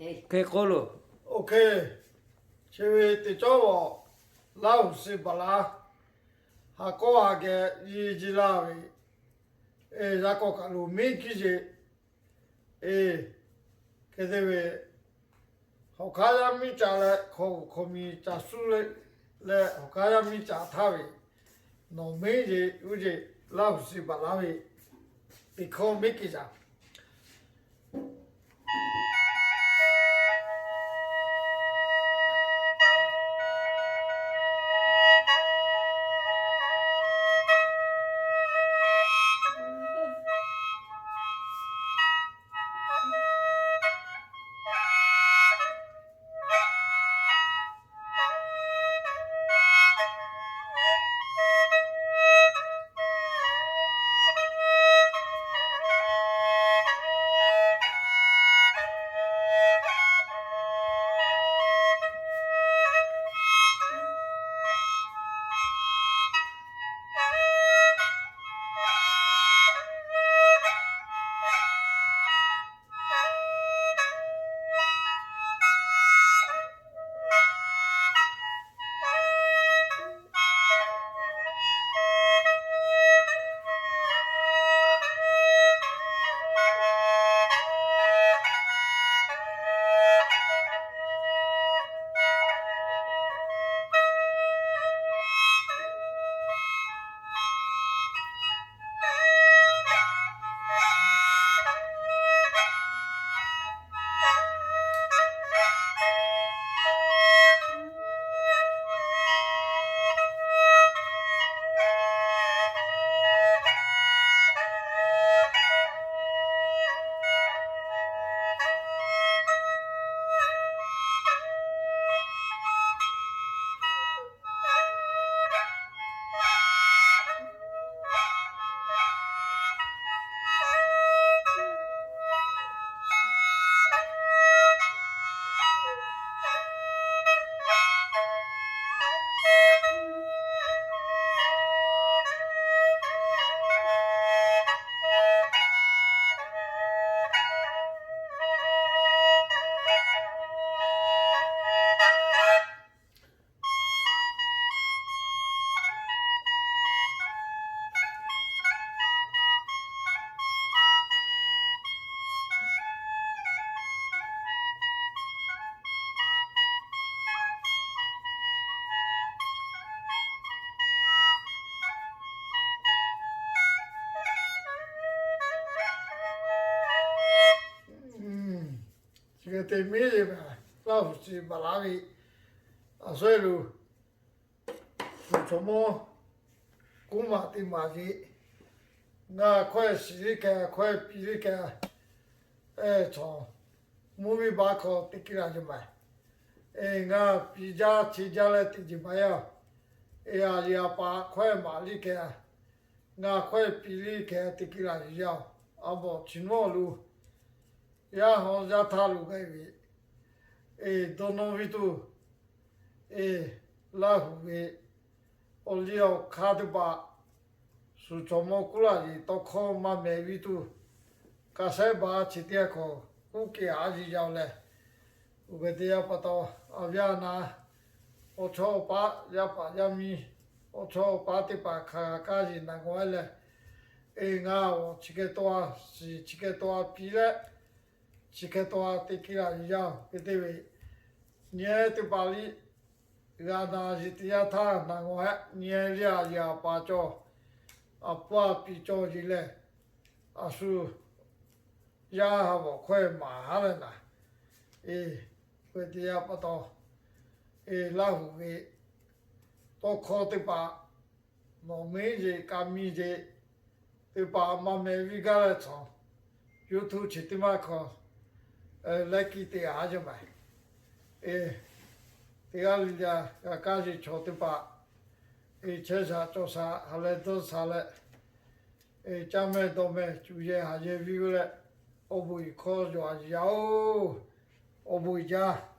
Hk'e k'oˆ loˬ. Chi ve teˇ cawˇ awˬ Laˇ huˍ shiˍ baˬ laˇ, ha kawˇ ha geh yiˇ jiˇ laˇ ve, yaˇ kawˆ kaꞈ lo miˉ kiˇ ce, e, hk'e te ve, hawˬ hk'aˇ yaˇ miˇ ca leh hkawˇ g'uˬ hkawˇ miˬ ca suhˉ le, leh hawˬ hk'aˇ yaˇ miˇ ca htaˇ ve, nawˬ miˉ ce uˉ ce, Laˇ huˍ shiˍ baˬ laˇ ve, teˇ hkawˇ miˉ kiˇ caꞈ Chi hk'e te miˉ le, Laˇ huˍ shiˍ baˬ laˇ ve, a shu e lo, shu chaw mawˇ kuˉ maˬ teˇ maˬ ce, ngaˬ hkawehˇ shiˍ liˇ hkeh, hkawehˇ piˇ liˇ hkeh, e, chaw mvuhˇ miˬ baˆ hk'aw teˇ kiˇ la ce maˬ. E, ngaˬ piˇ jaˇ chi jaˇ leh teˇ ce maˬ yaˇ. E, a yeˬ a paˍ hkawehˇ maˍ liˇ hkeh, ngaˬ hkawehˇ piˇ liˇ hkeh teˇ kiˇ la ce yaˇ. A bawˬ chi mawˇ lo, yaˇ haw yaˇ htaˇ lo gaˬ ve, e, dawˇ nawˇ viˇ tuˬ, e, Laˇ huˍ ve awˬ liˇ awˬ hk'aˇ teˇ hpaˍ, shu chaw mawˇ kuˉ laˬ yeˬ tawˇ hkawˇ maˇ meh viˇ tuˬ, kaˬ shehˉ ba chi teˇ g'aˇ hk'aw kuˉ kehˬ a yeˬ yaˇ leh, uˬ g'uˬ teˇ yanˇ pa taw, a viˉ a na, awˬ chawˇ awˬ paˉ yaˇ paˍ yaˇ miˇ, awˬ chawˇ awˬ paˉ teˇ hpaˍ hk'a kaˇ yeˬ naˬ g'awˬ e leh, e, ngaˬ awˬ chi hk'e taw a shiˍ, chi hk'e taw a piˇ leh, chi hk'e taw a teˇ kiˇ la yeˬ yaˇ. Hk'e te ve, nyi teˇ hpaˍ liˇ g'a na yeˬ teˇ yanˇ htaˇ naˬ g'awˬ e, nyi liˇ a yeˬ a paˍ cawˬ, a pawˇ a piˇ cawˬ yeˬ leh, a shu yaˇ ha bawˬ hkawehˇ maˍ haˉ leh naˍ, e, hk'e te yanˇ pa taw, e, Laˇ huˍ ve tawˇ hkawˇ teˇ hpaˍ, nawˬ miˉ ce ka miˇ ce, teˇ hpaˍ maˇ meh viˇ gaˇ leh chaw, YouTube chi teˇ maˇ hk'aw, e, leh kiˇ te a ce maˬ. E, teˇ g'aˇ le le g'a kaˇ yeˬ chaw teˇ hpaˍ, e, chehˇ shaˍ cawˬ shaˍ ha leh dawˇ shaˍ leh, e, caˇ meh dawˇ meh cuˬ yehˬ haˍ yehˬ viˇ ve leh, awˬ bon iˬ hkawˇ yawˬ a yeˬ yaˇ oˬ, awˬ bon iˬ jaˇ.